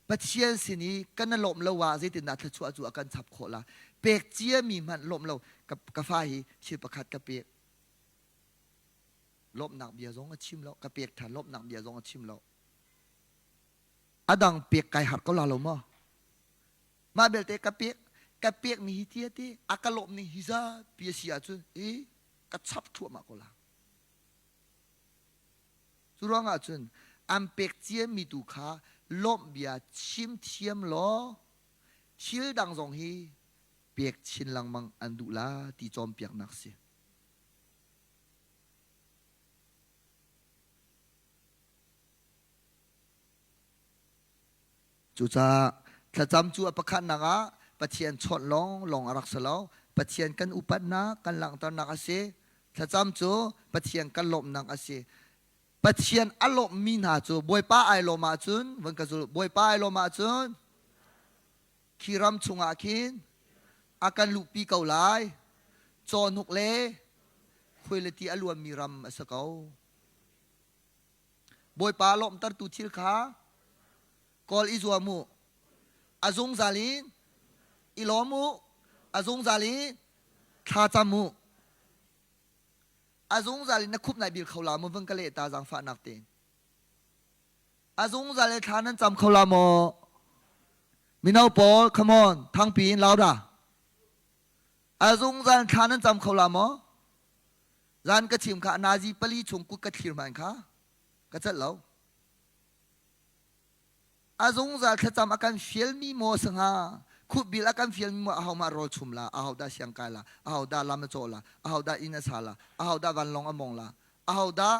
Pathian sin i kan na lawmh lo ah zeitindah thluachuah cu a kan chap khawh la? Pek ciami hmanh lawmh lo ka, ka fa hi thil pakhat ka pek. Lawmhnak bia zong a chim lo, ka pek ṭhan lawmhnak bia zong a chim lo. A dang pek kai harh ko la lo maw? Mah belte ka pek ka pek mi hi ti a ti a ka lawmh ning hi zapi a si ahcun i ka chap thluahmah ko la. Cu ruangah cun an pek ciami tu kha lawmh bia chim thiam law thil dang zong hi pek chin lengmang an duh la ti cawnpiaknak si. Cucaah thlacam cu a pakhatnak ah Pathian chawnh lawnglawng a rak si lo. Pathian kan upatnak, kan langhternak a si. Thlacam cu Pathian kan lawmhnak a si. Pathian a lawmhmi hna cu Bawipa ai lawm ahcun, van ka zul, Bawipa ai lawm ahcun khi ram chungah khin a kan luhpi ko lai. Cawhnuk le khuailati a luanmi ram a si ko. Bawipa lawmhtertu thil kha kawl i zuam u. A zungzal in i lawm u. A zungzal in thla cam u. A zungzal in na khup nai bil kho la maw vun ka leh ta zaangfahnak tein. A zungzal in thla nan cam kho la maw? Mino pawl, come on, thangpi in louder. A zungzal in thla nan cam kho la maw? Zan ka chim kha nazi pali chung kut ka thlir hman kha ka celh lo. A zungzal thlacam a kan fialmi maw si hnga? Khupbil a kan fialmi maw aho mah rawl chum la, aho dah siang kai la, aho dah lam a cawh la, aho dah inn a sa la, aho dah vanlawng a mong la, aho dah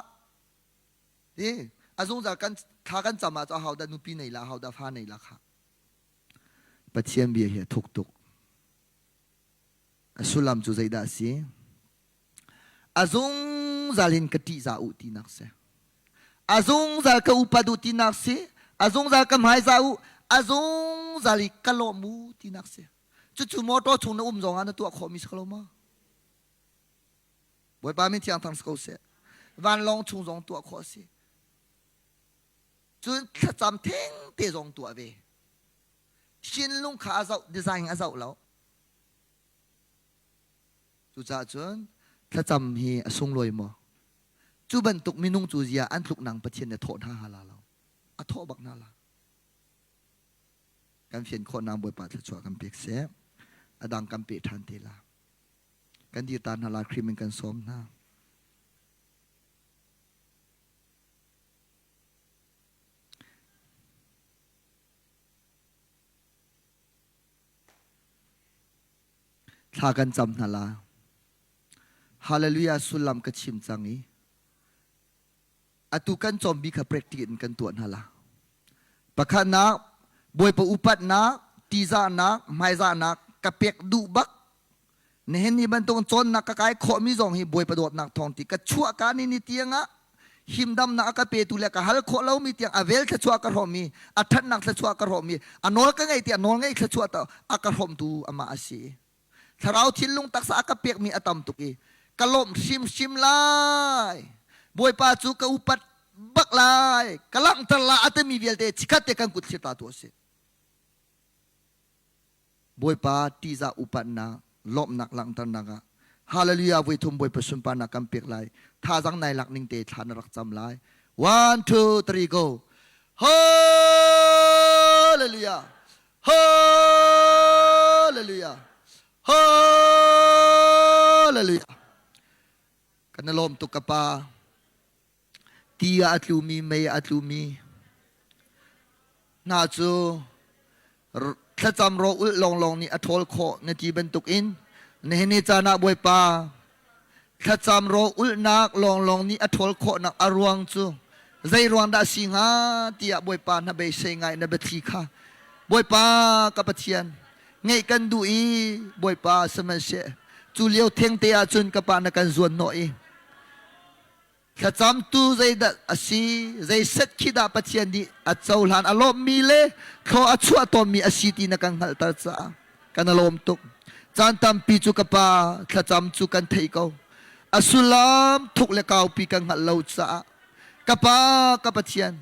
ti a zungzal kan thla kan cam ah cu aho dah nupi nei la, aho dah fa nei la kha. Pathian bia hi a thuk tuk. A sullam cu zeidah a si? A zungzal in ka ṭihzah u tinak si. A zungzal ka upat u tinak si. A zungzal ka hmaizah u. A zungzal i ka lawm u tinak si. Cucu motor chung na um zongah na tuah khawhmi si ko lo maw? Bawipa min thiang thang si ko seh. Vanlawng chung zong tuah khawh a si. Cun thlacam thengte zong tuah ve. Thinlung kha a zoh, design a zoh lo. Cucaah cun thlacam hi a sunglawi maw? Cu bantuk minung cu zia an tluk nang Pathian nih a thawh hna hala lo. A thawh bak hna la. Kan fian khawh nang Bawipa thluachuah kan pek seh. A dang kan pe ṭhan te la. Kan dir ta hna la Khrih min kan sawm hna. Thla kan cam hna la. Hallelujah sullam ka chim cang i atu kan cawmmi kha practice in kan tuah hna la. Pakhatnak, Bawipa upatnak, tihzahnak, hmaizahnak ka pek duh bak. Nihin ni bantuk cawnnak ka kai khawhmi zong hi Bawipa dawtnak thawng ti ka chuah ka ni ni tiang ah himdamnak a ka petu le ka hal khawh lomi tiang a vel thluachuah ka hrawmmi, a ṭhatnak thluachuah ka hrawmmi, a nawl ka ngei tiah nawl ngei thluachuah a ka hrawmtu amah a si. Thlarau thinlung taksa a ka pekmi a tam tuk i ka lawmh hrimhrim lai. Bawipa cu ka upat bak lai. Ka langhter la a timi vialte chikkhat te kan kut thlir ta tu a si. Bawipa ṭihzah upatnak, lawmhnak langhternak ah Hallelujah voi thum Bawipa sunparnak kan pek lai. Thazang nai lak ning te thla na rak cam lai. One, two, three, go. Hallelujah. Hallelujah. Hallelujah. Kan i lawm tuk ka pa. Ti ah a tlumi, mei ah a tlumi hna cu thlacam ro ulh lawnglawng nih a ṭhawl khawh na ti bantukin nihin ni caan ah Bawipa thlacam ro ulhnak lawnglawng nih a ṭhawl khawhnak a ruang cu zei ruang dah si hnga tiah Bawipa na beisei ngai na biathli kha Bawipa ka Pathian ngeih kan duh i Bawipa sihmanhseh cu lio thengte ah cun ka pa na kan zuan hnawh i Thlacamtu zeidah a si, zei set khi dah Pathian nih a cohlan a lawmhmi le thlaw a chuah tawnmi a si ti na kan hngalhter caah kan i lawm tuk. Caan tampi cu ka pa thlacam cu kan thei ko. A sullam thuk le kaupi kan hngalh lo caah ka pa ka Pathian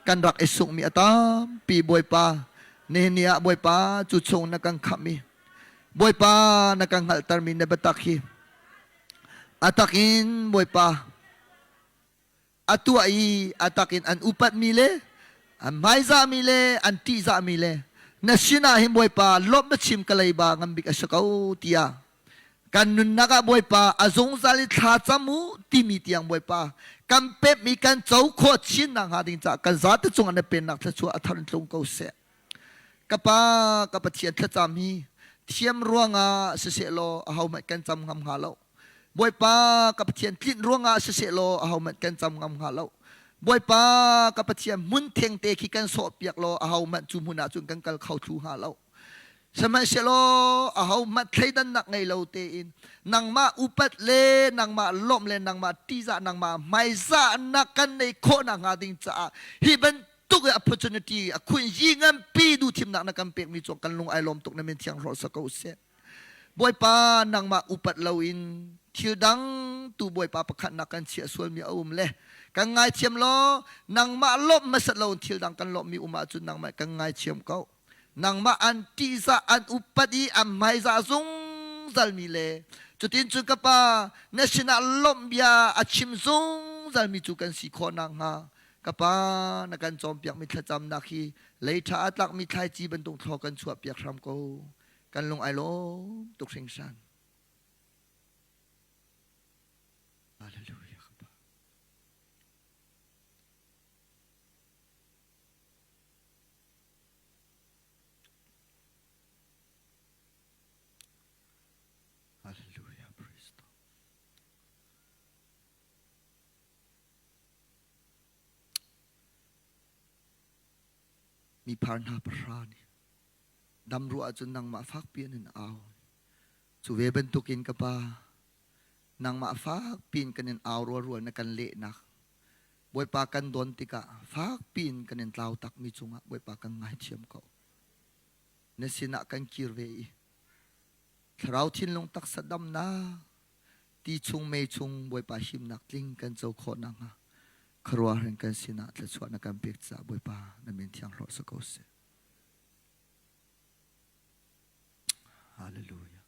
kan rak i sunghmi a tampi Bawipa nihin ni ah Bawipa cu chung na kan khamh i Bawipa na kan hngalhtermi na biatak hi A tak in Bawipa a tuah i a tak in an upatmi le an hmaizahmi le an ṭihzahmi le na sinah hin Bawipa lawmh na chim ka leiba ngan bik a si ko tiah kan nunnak ah Bawipa a zungzal i thla cam u timi tiang Bawipa kan pemh i kan co khawh chin nakhnga ding caah kan zate cungah na pennak thluachuah a thar in tlung ko seh. Ka Pa, ka Pathian thlacam hi thiam ruangah siseh law ahohmanh kan cam ngam hnga lo. Bawipa, ka Pathian tlinh ruangah siseh law ahohmanh kan cam ngam hnga lo. Bawipa, ka Pathian hmun thengte khi kan sawhpiak law ahohmanh cu hmun ah cun kan kal kho thlu hnga lo. Sihmanhsehlaw ahohmanh thleidannak ngei lo tein nangmah upat le nangmah lawmh le nangmah ṭihzah nangmah hmaizahnak kan neih khawh nakhnga ding caah hi bantuk tuk i opportunity a khun yi nganpi du thimnak na kan pekmi cu kan lung ai lawm tuk na min thiang hlawh sa ko seh Bawipa nangmah upat loin thil dang tu Bawipa pakhat nak kan chiah sualmi a um le kan ngaithiam law nangmah lawmh hmasat lo thil dang kan lawmhmi um ahcun nangmah kan ngaithiam ko nangmah an ṭihzah an upat i an hmaizah zungzalmi le cutin cun ka pa na sinah lawmh bia a chim zungzalmi cu kan si khawh nakhnga Ka pa, na kan cawnpiakmi thlacamnak hi lei ṭha a tlakmi thlaici bantuk thlaw kan chuahpiak hram ko. Kan lung ai lawm tuk hringhran. Hallelujah. Ka pa. Hallelujah. Praise the Mi phar hna pahra nih dam ruah ahcun nangmah fakpi in an au. Cu ve bantukin ka pa, nangmah fakpi in kan in au rualrual na kan lehnak. Bawipa kan don tikah fakpi in kan in tlau takmi cungah Bawipa kan ngaithiam ko. Na sinah kan kir ve i thlarau thinlung taksa damnak ti chung mei chung Bawipa himnak tling kan co khawh nakhnga khuaruahrin kan sinah thluachuah na kan pek caah Bawipa na min thiang hlawh si ko seh. Hallelujah.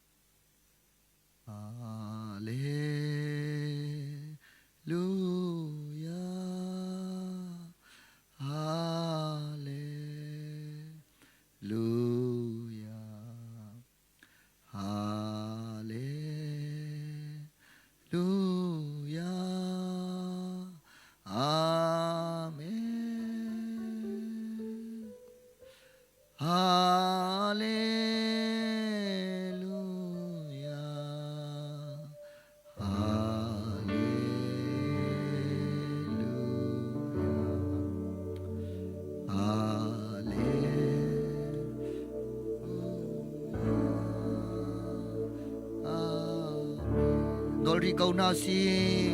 Hallelujah. Hallelujah. Hallelujah. Amen. Hallelujah. Nawl rih ko hna sih.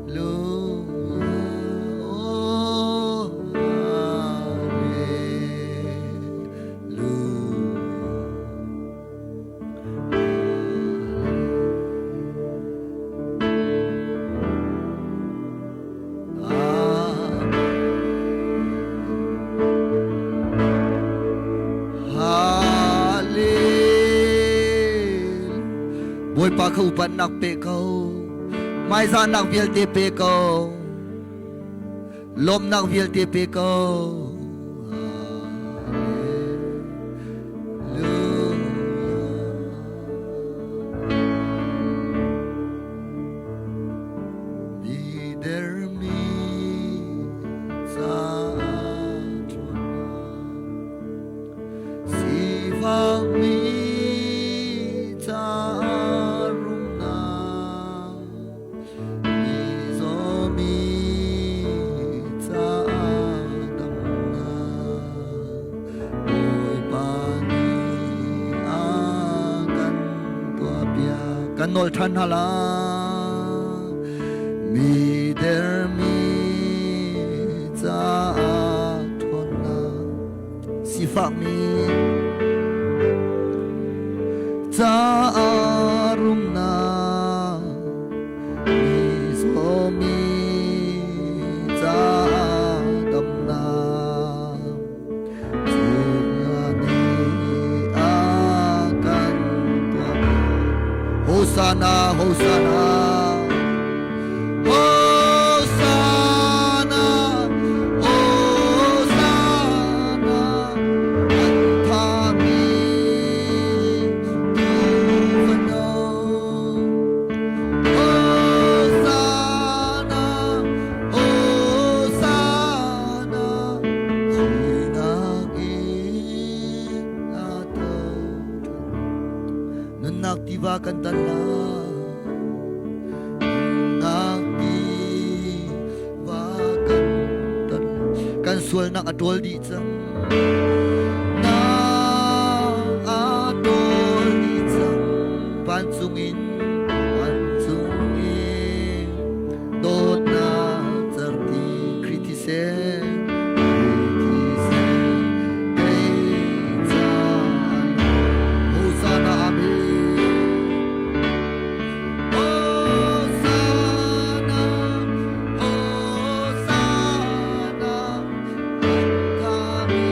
Hallelujah. Oh, Hallelujah. Bawipa kha upatnak pe ko. Hmaizahnak vialte pe ko. Lawmnak vialte pe ko. Mi dermi caah sifakmi caah rumnak mi zawmi caah damnak Bawipa nih a kan tuahpiak. Kan nawl ṭhan hna lai. Mi dermi caah ṭhawnnak, sifakmi caah rumnak, mi zawmi caah damnak. Hosanna, Hosanna, Hosanna, Hosanna, an thami tufano. Hosanna, Hosanna, Suinak in a tho Nunnak tiva kan tan lai. Nunnak tiva kan tan Kan sualnak a ṭawl dih cang. Nak a ṭawl dih cang. Vancung in, vancung in dawtnak certi Khrih thisen, Khrih thisen kei caan Hosanna Amen. Hosanna, Hosanna, an thami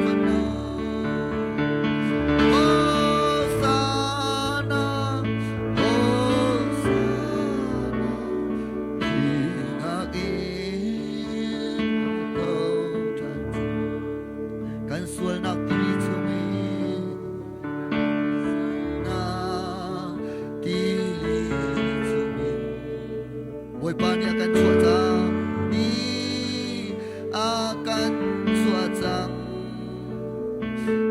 fano. Hosanna, Hosanna, Thihnak in tho ṭhan kan sualnak tili chungin na tili chungin Bawipa nih a kan chuah cang ni a kan chuah cang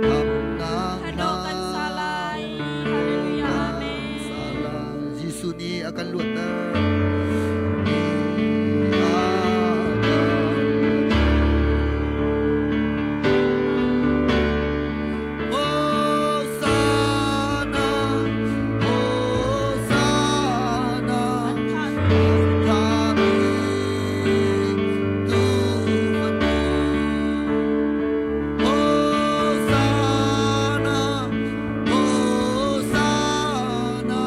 Khamnak Hado kan sa lai. Hallelujah. Amen. Jesuh nih a kan luatter. Hosanna, Hosanna, An thami Hosanna, Hosanna,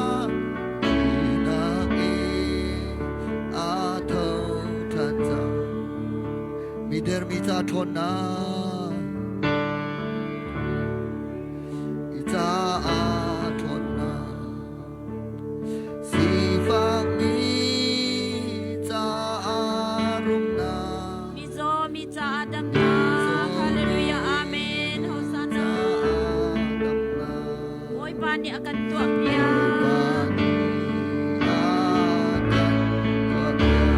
Thihnak in a tho ṭhan cang. Mi dermi ca ṭhawnnak, i caah ṭhawnnak. Sifakmi caah rumnak. Mizaw mi caah damnak. Hallelujah. Amen. Hosanna. Caah damnak. Bawipa nih a kan tuahpiak. Bawipa nih a kan tuahpiak.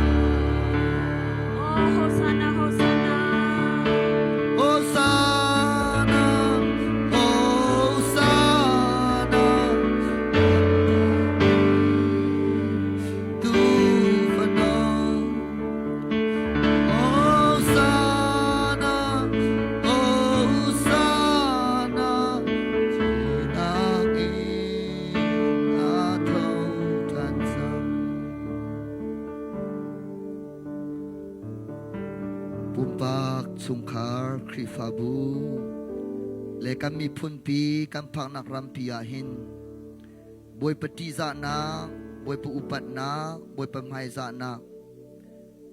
Oh, Hosanna, Hosanna. Hosanna, Hosanna, Tufano. Hosanna, Hosanna, Khrihfabu le kan miphunpi kan phaknak rampi ah hin Bawipa ṭihzahnak, Bawipa upatnak, Bawipa hmaizahnak,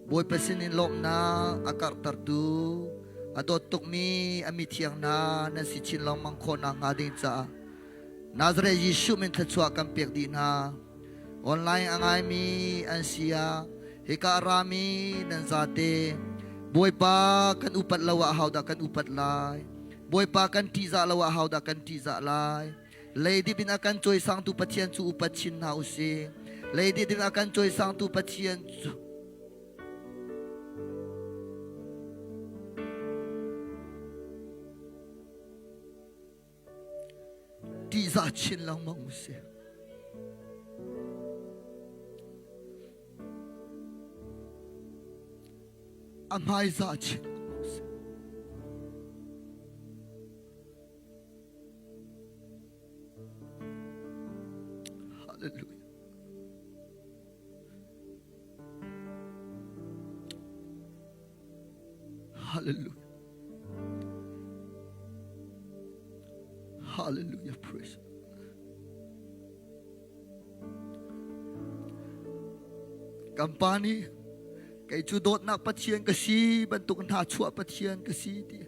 Bawipa sinin lawmhnak a karhtertu a dawt tukmi a mithiang hna nan si chin lengmang khawh nakhnga ding caah Nazareth Jesuh min thluachuah kan pek dih hna. Online a ngaimi an si ah hika a rami nan zate Bawipa kan upat lo ah hodah kan upat lai? Bawipa kan ṭihzah lo ah hodah kan ṭihzah lai? Leidip in a kan cawisangtu Pathian cu upat chin hna u sih. Leidip in a kan cawisangtu Pathian cu ṭihzah chin lengmang u sih. A hmaizah chin lengmang u sih. Hallelujah. Hallelujah. Hallelujah. Praise. Kan pa nih kei cu dawtnak Pathian ka si bantuk hna chuah Pathian ka si ti.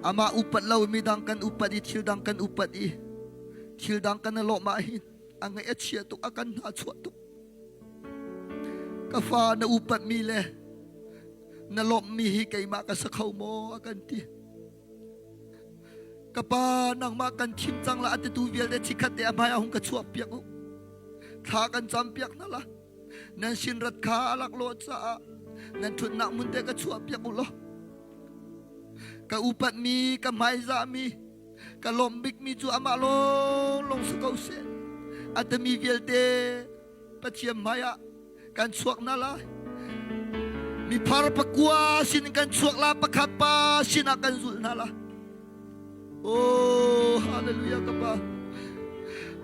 Amah upat lo mi dang kan upat i thil dang kan upat i thil dang kan lawh mah hin a ngaih a chia tuk a kan hna chuah tuk. Ka fa na upat mi le na lawmhmi hi keimah ka sa kho maw a kan ti. Ka pa nangmah kan thim cang la a titu vialte chikhat te a hmai ah hung ka chuah piak u. Thla kan cam piak na la. Nan sin rat kha a laklawh caah nan ṭhutnak hmun te ka chuah piak u law. Ka upatmi, ka hmaizahmi, ka lawmh bikmi cu amah lawnglawng si ko seh. A timi vialte Pathian hmaiah kan chuak na lai. Miphar pakua sin kan chuak la pakhat pa sinah kan zulh hna la. Oh, hallelujah ka pa.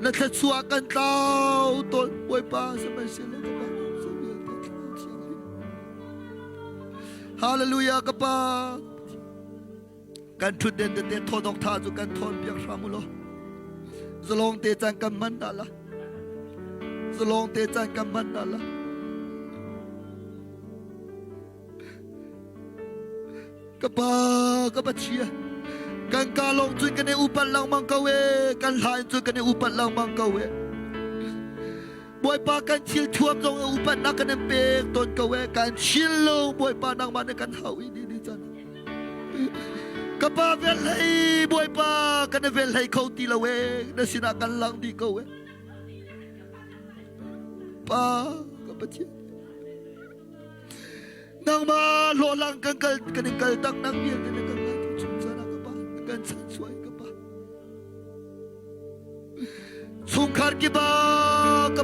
Na thluachuah kan tlau tawn Bawipa sihmanhsehlaw ka pa Hallelujah ka pa. Kan ṭhutden tete thawdok tha cu kan thawn piak hram u law. Zalong te caan kan hman dah la. Zalong te caan kan hman dah la. Ka pa, ka Pathian, kan ka lawng cun kan i upat lengmang ko e, kan hla in cun kan i upat lengmang ko e. Bawipa kan thil thuam zong i upatnak kan in pek tawn ko e, kan thinlung Bawipa nangmah nih kan hau i ni ni can. Ka pa vel hlei Bawipa kan i vel hlei kho ti lo e, na sinah kan lang dih ko e. Pa ka Pathian. Nangmah hlawhlang kan kal kan in kal tak nak vialte na kan ngai tu chung caan ah ka pa na kan chan suai ka pa chungkhar kip ah ka